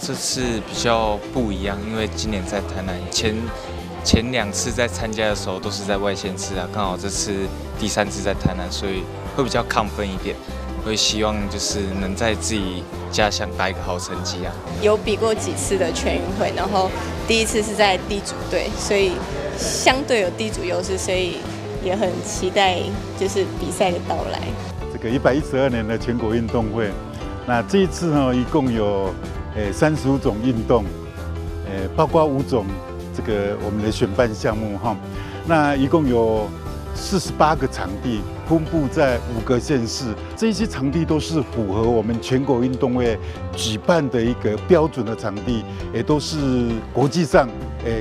這次比較不一樣，因為今年在台南，前兩次在參加的時候都是在外縣市啊，剛好這次第三次在台南，所以會比較亢奮一點，會希望就是能在自己家鄉打一個好成績啊。有比過幾次的全運會，然後第一次是在地主隊，所以相對有地主優勢，所以也很期待就是比賽的到來。這個112年的全國運動會，那這一次呢，一共有35種運動，包括5種這個我們的選辦項目哈。那一共有48個場地，分布在5個縣市，這些場地都是符合我們全國運動會舉辦的一個標準的場地，也都是國際上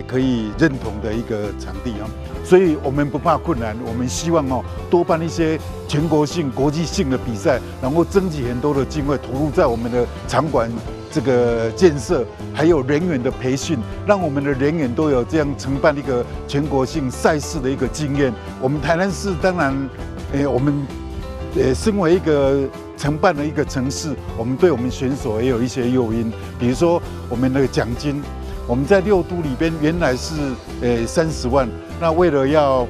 可以認同的一個場地啊。所以我們不怕困難，我們希望哦多辦一些全國性、國際性的比賽，然後爭取很多的經費投入在我們的場館這個建設，還有人員的培訓，讓我們的人員都有這樣承辦一個全國性賽事的一個經驗。我們台南市當然，我們身為一個承辦的一個城市，我們對我們選手也有一些誘因，比如說我們的獎金，我們在6都裡邊原來是30萬，那為了要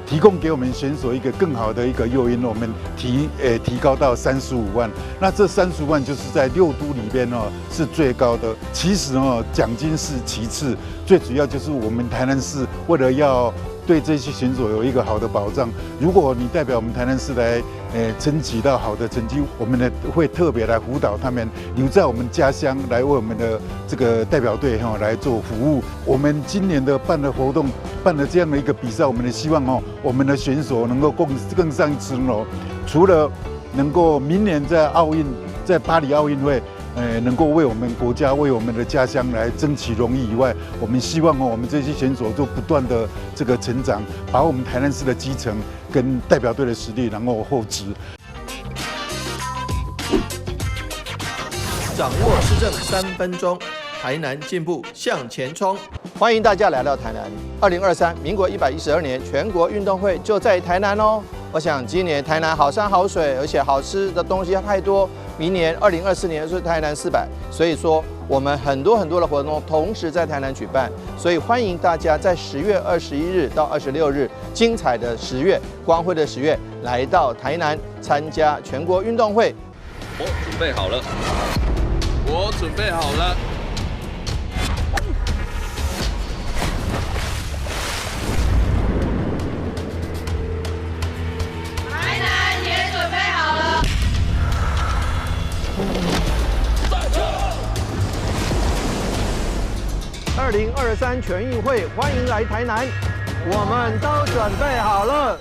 提供給我們選手一個更好的一個誘因，我們提高到35萬。那這35萬就是在6都裡邊哦是最高的。其實哦獎金是其次，最主要就是我們台南市為了要對這些選手有一個好的保障。如果你代表我們台南市來爭取到好的成績，我們呢會特別來輔導他們留在我們家鄉來為我們的這個代表隊哈來做服務。我們今年的辦的活動，辦了這樣的一個比賽，我們也希望哦，我們的選手能夠更上一層樓，除了能夠明年在奧運，在巴黎奧運會，能夠為我們國家、為我們的家鄉來爭取榮譽以外，我們希望哦，我們這些選手都不斷的這個成長，把我們台南市的基層跟代表隊的實力，然後厚植。掌握市政3分鐘，台南進步向前衝。歡迎大家來到台南。2023民國112年全國運動會就在台南哦。我想今年台南好山好水，而且好吃的東西太多。明年2024年是台南400，所以說我們很多很多的活動同時在台南舉辦，所以歡迎大家在10月21日到26日，精彩的10月，光輝的10月，來到台南參加全國運動會。我準備好了，我準備好了。2023全運會，歡迎來台南，我們都準備好了。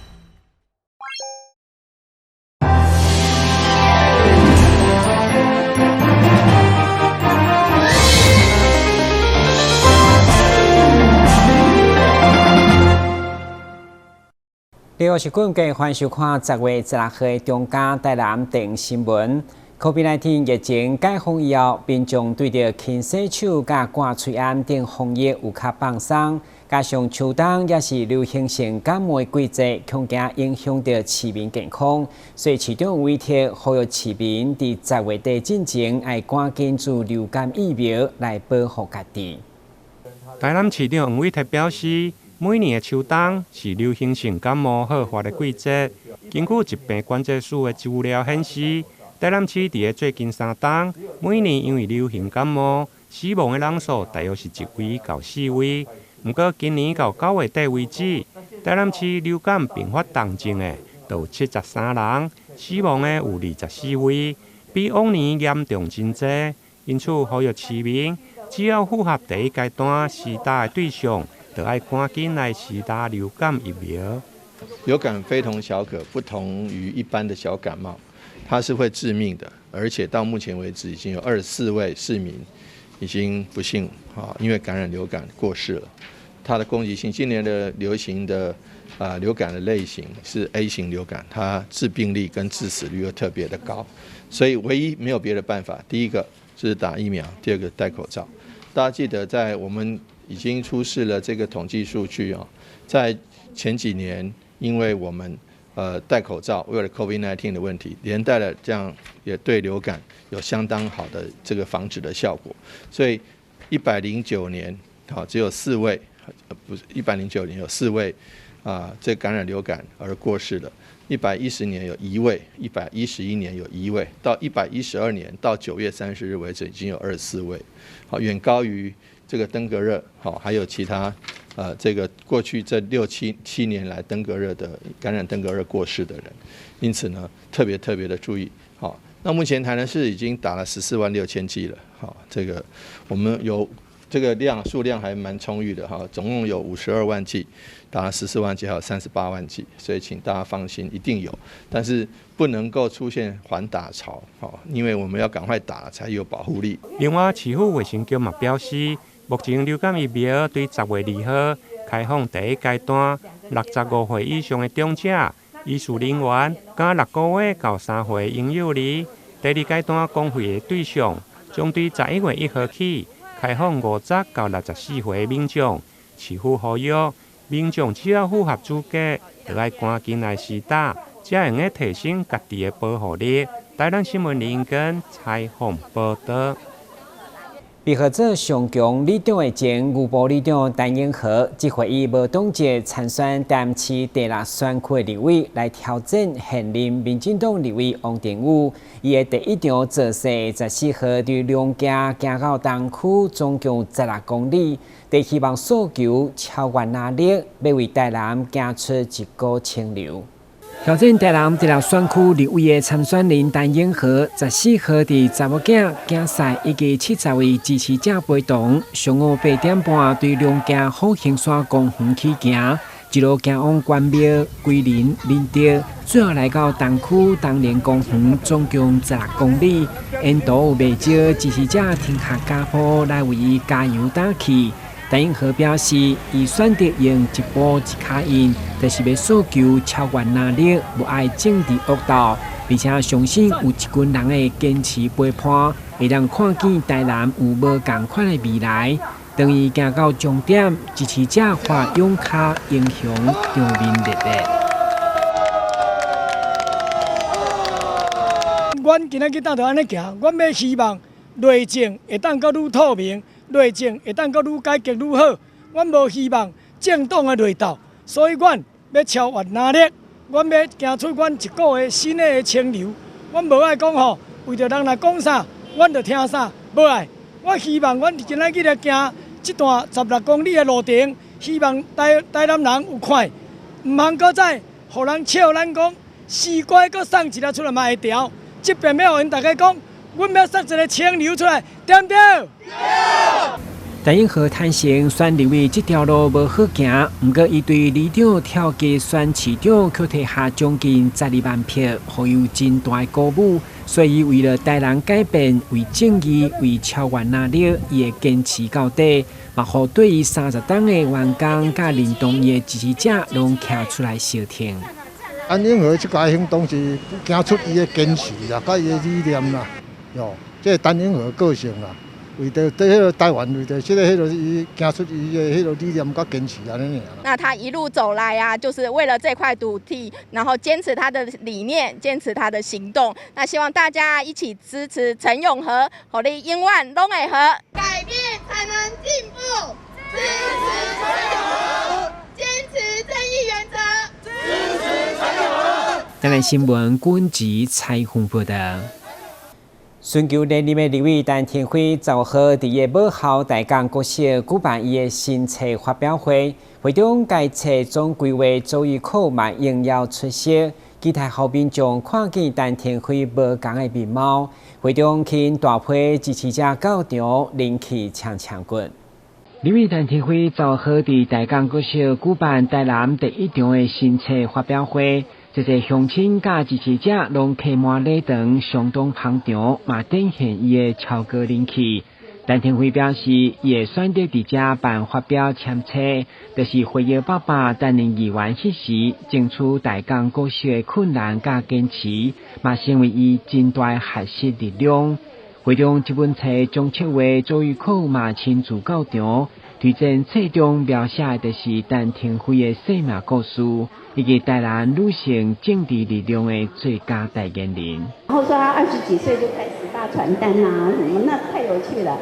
六月十九日，歡迎收看10月16號的中嘉台南電新聞。COVID-19 疫情解封以後，民眾對著勤洗手、佮掛喙罨等防疫有較放鬆，加上秋冬也是流行性感冒的季節，恐驚影響著市民健康，所以市長委託呼籲市民佇10月底進前愛趕緊注流感疫苗來保護家己。台南市長黃偉哲表示，每年的秋冬是流行性感冒好發的季節。根據疾病管制署的資料顯示，台南市佇最近3冬，每年因為流行感冒死亡的人數大約是1位到4位。毋過今年到9月底為止，台南市流感併發重症的就有73人，死亡的有24位，比往年嚴重真濟。因此，呼籲市民只要符合第一階段施打的對象，就愛趕緊來施打流感疫苗。流感非同小可，不同於一般的小感冒。它是會致命的，而且到目前為止已經有24位市民已經不幸啊，因為感染流感過世了。它的攻擊性，今年的流行的流感的類型是 A 型流感，它致病率跟致死率又特別的高，所以唯一沒有別的辦法，第一個是打疫苗，第二個戴口罩。大家記得，在我們已經出示了這個統計數據啊，在前幾年，因為我們戴口罩，為了 COVID-19 的問題，連帶了這樣也對流感有相當好的這個防止的效果。所以109年，好，只有四位，不是109年有四位啊，這感染流感而過世的。110年有一位，111年有一位，到112年到9月30日為止，已經有24位，好，遠高於這個登革熱，好，還有其他，這個過去這六七七年來登革熱的感染登革熱過世的人，因此呢，特別特別的注意，好，那目前台南市已經打了146,000劑了，好，這個我們有這個量數量還蠻充裕的哈，總共有52萬劑，打了14萬劑，還有38萬劑，所以請大家放心，一定有，但是不能夠出現緩打潮，好，因為我們要趕快打才有保護力。另外，市府衛生局嘛表示，目前流感疫苗對10月2號開放第一階段，65歲以上的長者、醫事人員，佮6個月到3歲嬰幼兒。第二階段公費的對象，將對11月1號起開放50到64歲民眾。市府呼籲民眾只要符合資格，就愛趕緊來施打，才會用得提升家己的保護力。台南新聞林根採訪報導。被號做上強里長的前牛埔里長陳永和，這回以無黨籍參選台南市第六選區的立委來挑戰現任民進黨立委王定宇。伊的第一場造勢14號佇龍行行到東區，總共16公里，佇希望訴求超越藍綠，欲為台南行出一股清流。挑戰台南第六選區立委的參選人陳永和，14號佇查某囝囝婿以及70位支持者陪同，上午8點半對龍行虎形山公園起行，一路行往關廟、龜林、仁德，最後來到東區東連公園，總共16公里。沿途有袂少支持者停下腳步來為伊加油打氣。陳永和表示，伊選擇用一步一跤印，就是欲訴求超越藍綠，無愛政治惡鬥，而且相信有一群人的堅持陪伴，會當看見台南有無仝款的未來。當伊行到終點，支持者發勇跤英雄，場面熱烈。阮今仔日當就按呢行，阮欲希望內政會當閣愈透明。內政會當閣愈改革愈好，阮無希望政黨的內鬥，所以阮欲超越藍綠，阮欲行出阮一股的新的清流。阮無愛講吼，為著人來講啥，阮就聽啥，無愛。我希望阮今仔日來行這段16公里的路程，希望台台南人有看，毋通閣再予人笑咱講，西瓜閣送一粒出來嘛會牢。這邊欲予𪜶大家講，阮欲送一个清流出來，對毋對？陳永和坦承選立委這條路無好行，毋過伊對里長跳級選市長，卻提下將近12萬票，予伊有真大的鼓舞。所以為了台南改變，為正義，為超越藍綠，伊會堅持到底。嘛，予對伊30冬的員工佮認同伊的支持者，攏徛出來相挺。陳永和這個行動是行出伊的堅持啦，佮伊的理念啦，喲，這陳永和個性啦。為著對彼个台灣，為著這个彼个伊行出伊的彼个理念佮堅持按呢爾。那他一路走來啊，就是為了這塊土地，然後堅持他的理念，堅持他的行動。那希望大家一起支持陳永和，予你永遠攏會和。改變才能進步，支持陳永和，堅持正義原則，支持陳永和。台南新聞軍籍採訪報道。尋求連任的立委陳亭妃15號佇伊母校大港國小舉辦伊的新冊發表會，會中該冊總規劃周玉蔻嘛應邀出席，期待予民眾看見陳亭妃無仝的面貌。會中吸引大批支持者到場，人氣強強滾。立委陳亭妃15號佇大港國小舉辦台南第一場的新冊發表會。這濟鄉親佮支持者攏客滿禮堂，相當捧場，嘛展現伊的超高人氣。陳亭妃表示，伊會選擇佇遮辦發表簽冊，就是回憶爸爸擔任議員彼時爭取大港國小的困難佮堅持，嘛成為伊真大的學習力量。會中這本冊總策劃周玉蔻嘛親自到場，推薦冊中描寫的就是陳亭妃的生命故事，以及台南女性政治力量的最佳代言人。然後說他二十幾歲就開始發傳單啊，什麼那太有趣了，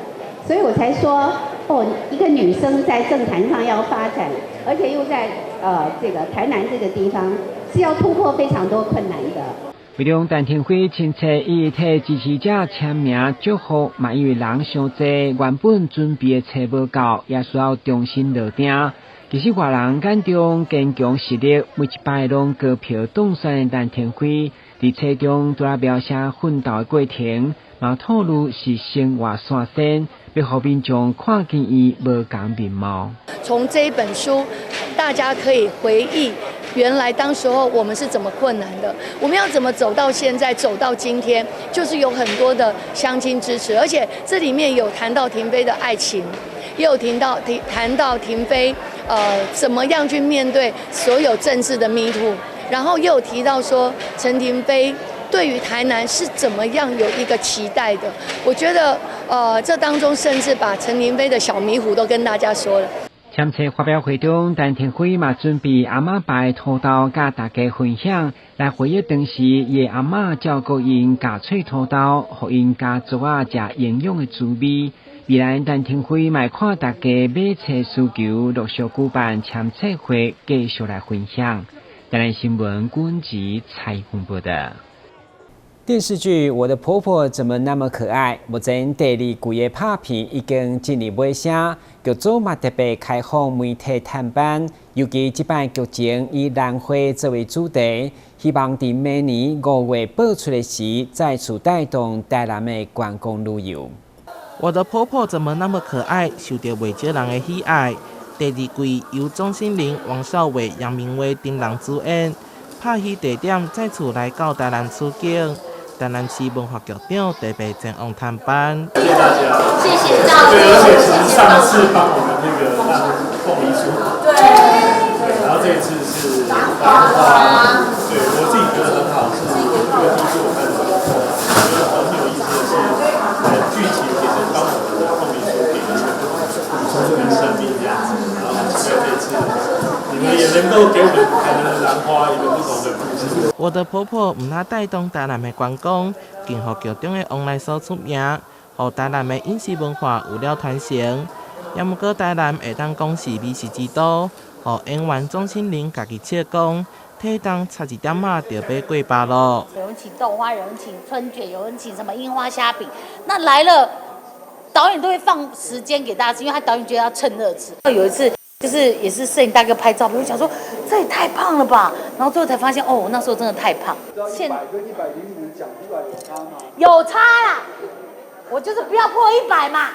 所以我才說哦，一個女生在政壇上要發展，而且又在這個台南這個地方，是要突破非常多困難的。為了陳亭妃親切伊替支持者簽名祝福，嘛因為人傷濟，原本準備的冊無夠，也需要重新落訂。其實外人眼中堅強實力，每一擺攏高票當選的陳亭妃，佇冊中除了描寫奮鬥的過程，嘛透露是生活散仙，欲予民眾看見伊無仝面貌。從這一本書，大家可以回憶。原來當時候我們是怎麼困難的？我們要怎麼走到現在，走到今天，就是有很多的鄉親支持，而且這裡面有談到亭妃的愛情，也有談到亭妃，怎麼樣去面對所有政治的 me too，然後又有提到說陳亭妃對於台南是怎麼樣有一個期待的。我覺得，這當中甚至把陳亭妃的小迷糊都跟大家說了。簽冊發表會中，陳亭妃嘛準備阿嬤牌土豆，佮大家分享，來回憶當時伊的阿嬤照顧𪜶咬喙土豆，予𪜶家族仔食營養的滋味。未來陳亭妃嘛看大家買冊需求，陸續舉辦簽冊會，繼續來分享。台南新聞君子采訪報道。電視劇《我的婆婆怎麼那麼可愛》目前第二季的拍片已經進入尾聲，劇組嘛特別開放媒體探班，尤其這擺劇情以蘭花作為主題，希望佇明年5月播出的時，再次帶動台南的觀光旅遊。我的婆婆怎麼那麼可愛？受到袂少人的喜愛。第二季由鍾欣凌、王少偉、楊銘威等人主演，拍戲地點再次來到台南取景。台南市文化局長特別前往探班。謝謝大家，謝謝大家。對，而且其實上次幫我們那個鳳梨酥，對，對，然後這一次是蘭花，對我自己覺得很好，是這個第一次我看到，覺得很有意思的是，劇情其實幫我們的鳳梨酥給了一個補充跟生命這樣子，然後很期待這一次你們也能夠給我們台南的蘭花一個不同的故事。我的婆婆毋但帶動台南的觀光，更予劇中的王來蘇出名，予台南的飲食文化有了傳承。也毋過台南會當講是美食之都，予演員鍾欣凌家己笑講，體重差一點仔就欲過百囉。有人請豆花，有人請春捲，有人請什麼櫻花蝦餅，那來了，導演都會放時間給大家吃，因為他導演覺得要趁熱吃。有一次。就是也是攝影大哥拍照片，我想說這也太胖了吧，然後最後才發現哦，我那時候真的太胖。100跟105講出來有差嗎？有差啦，我就是不要破100嘛，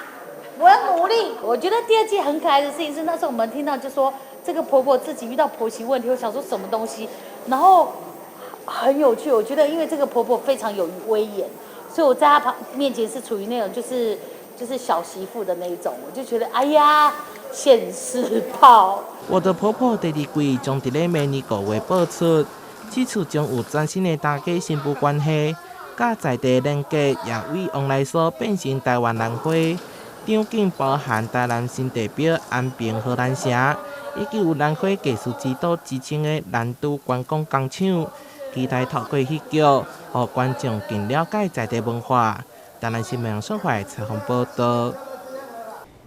我要努力。我覺得第二季很可愛的事情是，那時候我們聽到就說這個婆婆自己遇到婆媳問題，我想說什麼東西，然後很有趣。我覺得因為這個婆婆非常有威嚴，所以我在她旁面前是處於那種就是小媳婦的那一種，我就覺得哎呀。現世報。我的婆婆第二季將佇咧明年5月播出，這次將有全新的大家新婦關係，佮在地連結也為王來蘇變成台灣蘭花，場景包含台南新地標安平荷蘭城，以及有蘭花藝術之都之稱的蘭都觀光工廠，期待透過戲劇，予觀眾更了解在地文化。台南新聞小懷採訪報道。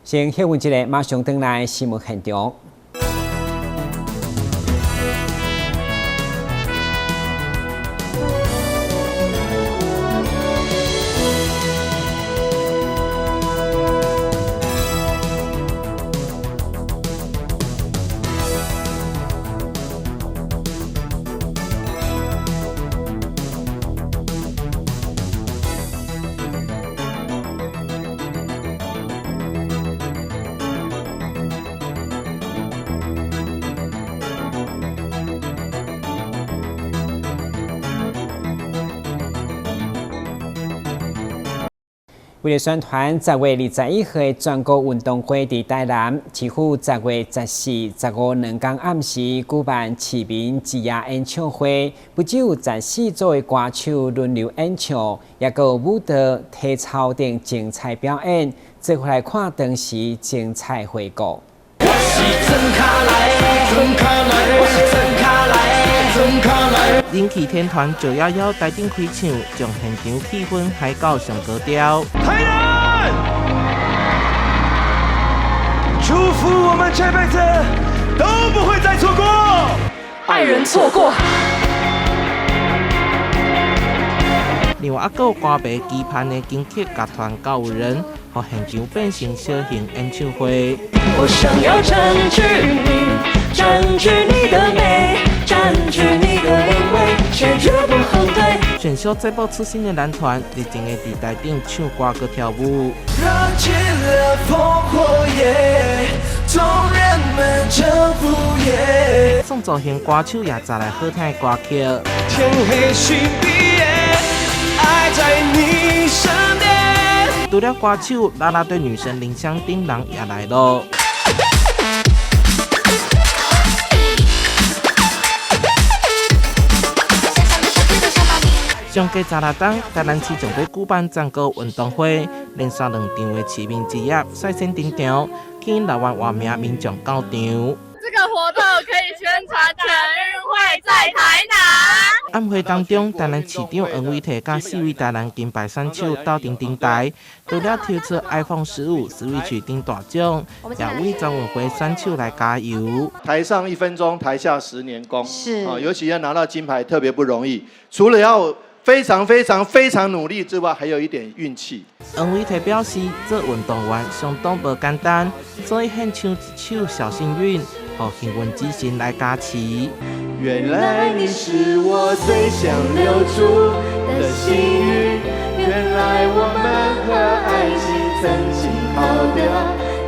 先歇困一下，馬上轉來新聞現場。為了宣傳10月21號的全國運動會佇台南，市府10月14、15兩工暗時舉辦市民之夜演唱會，不只有14組的歌手輪流演唱，也閣有舞蹈、體操等精彩表演，做伙來看當時精彩回顧。我是裝跤來，裝跤來，我是裝跤來，裝跤來。人氣天團911台頂開唱，將現場氣氛嗨到上高潮。台南，祝福我們這輩子都不會再錯過，愛人錯過。另外，閣有歌迷期盼的金曲樂團告五人，予現場變成小型演唱會。我想要佔據你，佔據你的美，佔據你的靈魂，誰絕不後退。選秀節目出身的男團，熱情的佇台頂唱歌閣跳舞。燃起了烽火焰，縱人們征服夜。創作型歌手也帶來好聽的歌曲。天黑請閉眼，愛在你身邊。除了歌手，啦啦隊女神林湘丁人也來了。上過16冬，台南市將欲舉辦全國運動會，連續兩場的市民之夜率先登場，吸引6萬外名民眾到場。這個活動可以宣傳全運會在台南。晚會當中，台南市長黃偉哲佮四位台南金牌選手鬥陣登台，除了抽出 iPhone 15、Switch 等大獎，也為全運會選手來加油。台上1分鐘，台下10年功。是啊，尤其要拿到金牌特別不容易，除了要非常非常非常努力之外，還有一點運氣。黃偉哲表示，做運動員相當無簡單，所以獻唱一首小幸運，予幸運之神來加持。原來你是我最想留住的幸運，原來我們和愛情曾經靠得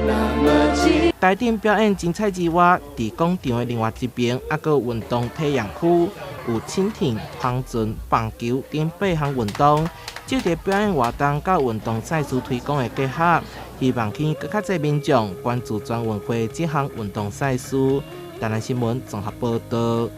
那麼近。台頂表演精彩之外，佇廣場的另外一邊，猶閣有運動體驗區，有蜻蜓、帆船、棒球等8項運動。這個表演活動佮運動賽事推廣的結合，希望吸引閣較濟民眾關注全運會這項運動賽事。台南新聞綜合報導。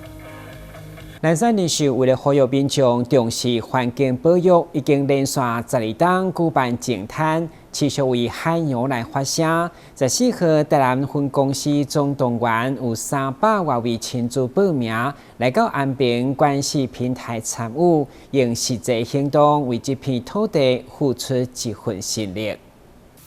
南山人壽為了呼籲民眾重視環境保育，已經連續12冬舉辦淨灘，持續為海洋來發聲。14號台南分公司總動員有300外位親子報名，來到安平關係平台參與，用實際行動為這片土地付出一份心力。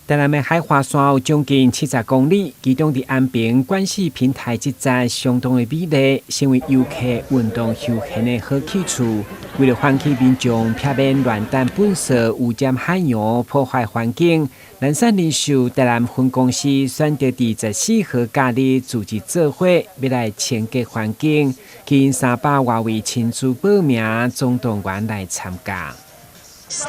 台南的海岸線有將近70公里，其中佇安平關係平台這站相當的美麗，成為遊客運動休閒的好去處。為了喚起民眾避免亂擲糞掃、污染海洋、破壞環境，南山人壽台南分公司選擇佇14號假日組織做伙，欲來清潔環境，吸引300外位親子報名總動員來參加。3、2、1。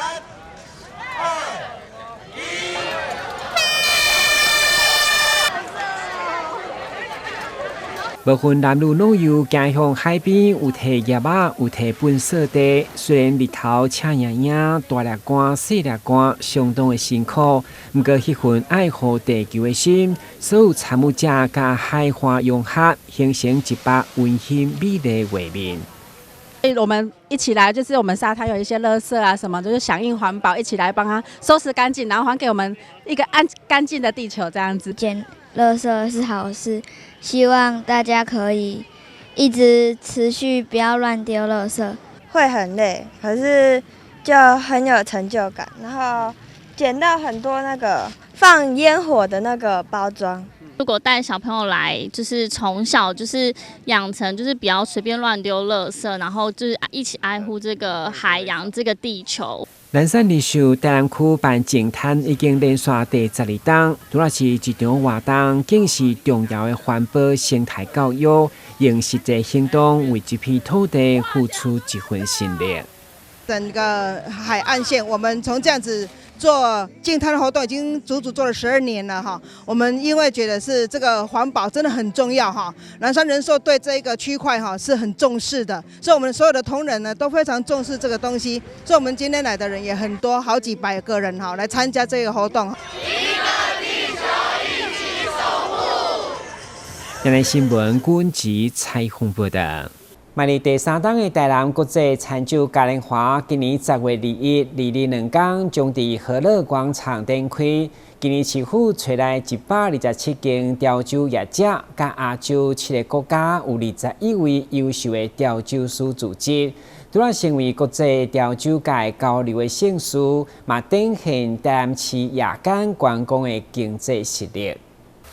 無分男女老幼，行向海邊，有提葉仔，有提糞掃袋。雖然日頭赤炎炎，大粒汗、細粒汗，相當的辛苦，毋過彼份愛護地球的心，所有參與者佮海岸融合，形成一幅溫馨美麗的畫面。我們一起來，就是我們沙灘有一些垃圾啊，什麼，就是響應環保，一起來幫他收拾乾淨，然後還給我們一個乾淨的地球，這樣子。撿垃圾是好事，希望大家可以一直持續，不要亂丟垃圾。會很累，可是就很有成就感，然後撿到很多那個放煙火的那個包裝。如果帶小朋友來，就是從小就是養成，就是不要隨便亂丟垃圾，然後就是一起愛護這個海洋、這個地球。南山人壽台南區辦淨灘已經連續第12冬，除了是一場活動，更是重要的環保生態教育，用實際行動為這片土地付出一份心力。整個海岸線，我們從這樣子做淨灘活動已經足足做了12年了哈。我們因為覺得是這個環保真的很重要哈，南山人壽對這個區塊哈是很重視的，所以我們所有的同仁呢都非常重視這個東西，所以我們今天來的人也很多，好幾百個人哈來參加這個活動。一個地球一起守護。今日新聞滾集採訪報道。邁入第三冬的台南國際餐酒嘉年華，今年10月21、22兩天將佇河樂廣場展開。今年市府揣來127間調酒業者，佮亞洲七個國家有21位優秀的調酒師組織，除了成為國際調酒界交流的盛事，嘛展現台南市夜間觀光的經濟實力。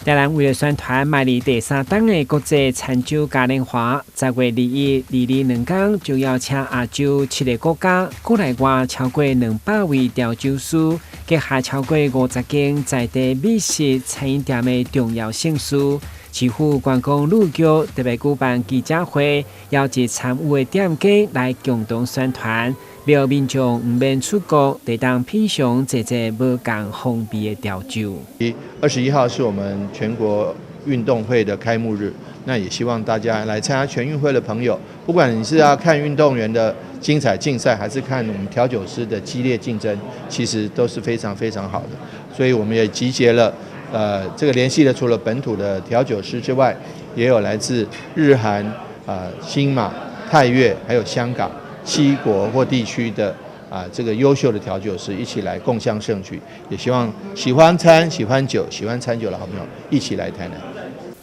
台南為了宣傳邁入第三冬的國際餐酒嘉年華，10月21、22兩天就邀請亞洲七個國家、國內外超過200位調酒師，結合超過50間在地美食餐飲店的重要盛事。市府觀光旅局特別舉辦記者會，邀集參與的店家來共同宣傳，讓民眾毋免出國，會當品嘗這這無仝風味的調酒。 21號是我們全國運動會的開幕日，那也希望大家來參加全運會的朋友，不管你是要看運動員的精彩競賽，還是看我們調酒師的激烈競爭，其實都是非常非常好的。所以我們也集結了，這個聯繫了除了本土的調酒師之外，也有來自日韓、新馬、泰越，還有香港七國或地區的這個優秀的調酒師一起來共襄盛舉，也希望喜歡餐、喜歡酒、喜歡餐酒的好朋友一起來台南。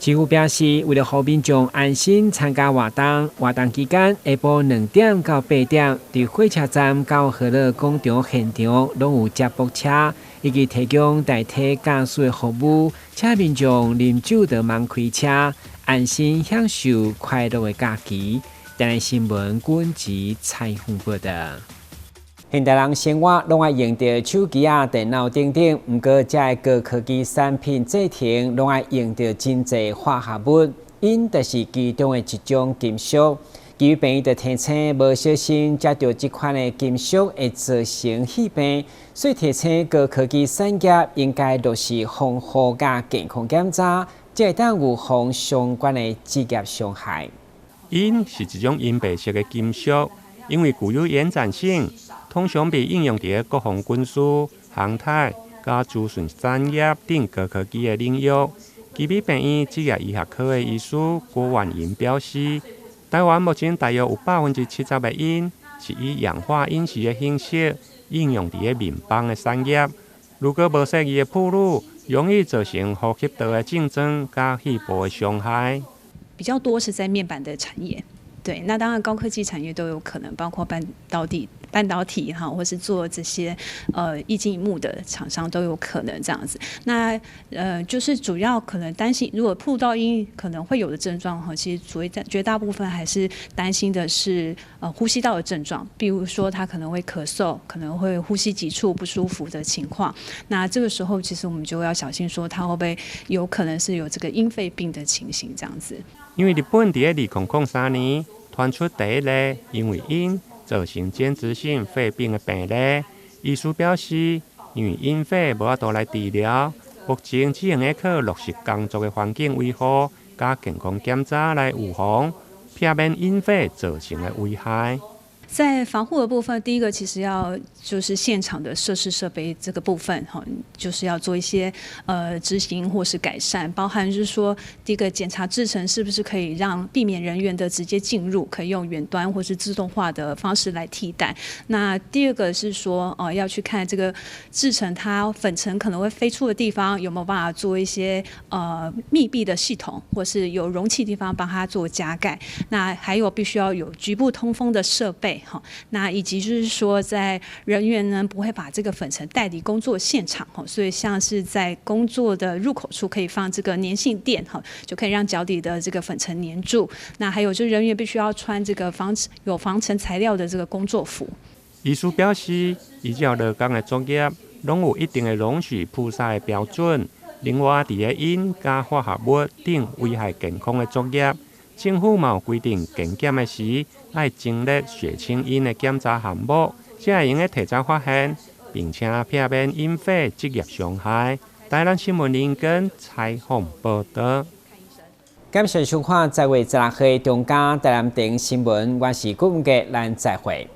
市府表示，為了予民眾安心參加活動，活動期間下晡2點到8點，佇火車站到河樂廣場現場，攏有接駁車，以及提供代替駕駛的服務，請民眾啉酒就茫開車，安心享受快樂的假期。台南新聞滾集採訪報道。現代人生活攏愛用著手機啊、電腦等等，毋過這个高科技產品製成，攏愛用著真濟化合物，銦就是其中的一種金屬。基於病院就提醒，無小心食著這款的金屬會造成肺病，所以提醒高科技產業應該落實防護佮健康檢查，才會當預防相關的職業傷害。銦是一種銀白色的金屬，因為具有延展性，通常被應用佇國防軍事、航太、佮資訊產業等高科技的領域。基美病院職業醫學科的醫師郭婉瑩表示，台灣目前大約有70%的銦是以氧化銦錫的形式應用佇面板的產業。如果無適宜的暴露，容易造成呼吸道的症狀佮肺部的傷害。比較多是在面板的產業，對，那當然高科技產業都有可能，包括半導體哈，或是做這些液晶螢幕的廠商都有可能這樣子。那就是主要可能擔心，如果曝到銦可能會有的症狀哈，其實主要絕大部分還是擔心的是呼吸道的症狀，比如說他可能會咳嗽，可能會呼吸急促不舒服的情況。那這個時候其實我們就要小心，說他會不會有可能是有這個銦肺病的情形這樣子。因為日本佇2003年傳出第一例因為銦造成間質性肺病的病例，醫師表示，因為銦肺無法度來治療，目前只能靠落實工作的環境維護佮健康檢查來預防，避免銦肺造成的危害。在防護的部分，第一個其實要就是現場的設施設備這個部分哈，就是要做一些執行或是改善，包含就是說第一個檢查製程是不是可以讓避免人員的直接進入，可以用遠端或是自動化的方式來替代。那第二個是說要去看這個製程它粉塵可能會飛出的地方有沒有辦法做一些密閉的系統，或是有容器地方幫它做加蓋。那還有必須要有局部通風的設備。好，那以及就是說，在人員呢不會把這個粉塵帶離工作現場，所以像是在工作的入口處可以放這個粘性墊，哈，就可以讓腳底的這個粉塵粘住。那還有就是人員必須要穿這個有防塵材料的這個工作服。醫師表示，依照勞工的作業，攏有一定的容許曝曬的標準。另外，佇咧銦佮化合物等危害健康的作業，政府嘛有規定，健檢的時愛增列血清銀的檢查項目，才會用得提早發現，並且避免引發職業傷害。台南新聞林根採訪報導。感謝收看十月十六號中嘉台南電新聞，我是顧文傑，咱再會。